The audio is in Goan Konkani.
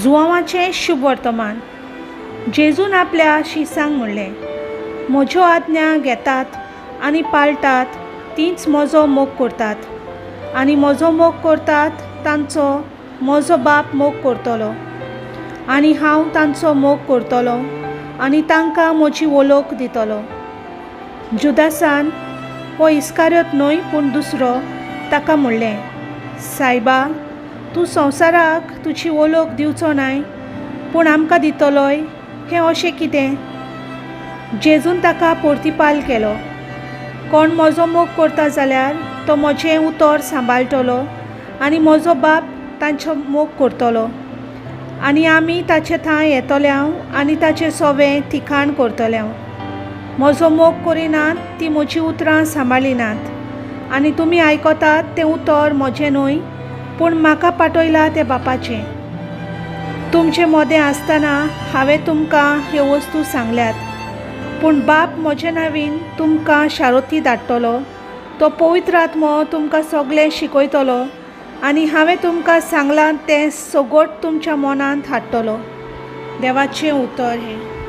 जुवांवाचें शुभवर्तमान. जेजून आपल्या शिसांक म्हणलें, म्हज्यो आज्ञा घेतात आनी पाळटात तींच म्हजो मोग करतात, आनी म्हजो मोग करतात तांचो म्हजो बाप मोग करतलो, आनी हांव तांचो मोग करतलो आनी तांकां म्हजी वळख दितलो. जुदासान, हो इस्कार्योत न्हय पूण दुसरो, ताका म्हणलें, सायबा, तूं संवसाराक तुजी वळख दिवचो नाय पूण आमकां दितलोय, हें अशें कितें? जेजून ताका पोर्तिपाल केलो, कोण म्हजो मोग करता जाल्यार तो म्हजें उतर सांबाळटलो, आनी म्हजो बाप तांचो मोग करतलो, आनी आमी ताचे थंय येतले आनी ताचें सोवें थिकाण करतले. म्हजो मोग करिनात ती म्हजीं उतरां सांबाळिनात, आनी तुमी आयकतात तें उतर म्हजें न्हय पूण म्हाका पाठयलां तें बापाचें. तुमचे मदें आसतना हांवें तुमकां ह्यो वस्तू सांगल्यात, पूण बाप म्हजे नांवीन तुमकां शारोती धाडटलो. तो पवित्र आत्मो तुमकां सगळें शिकयतलो आनी हांवें तुमकां सांगलां तें सगट तुमच्या मनांत हाडटलो. देवाचें उतर हें.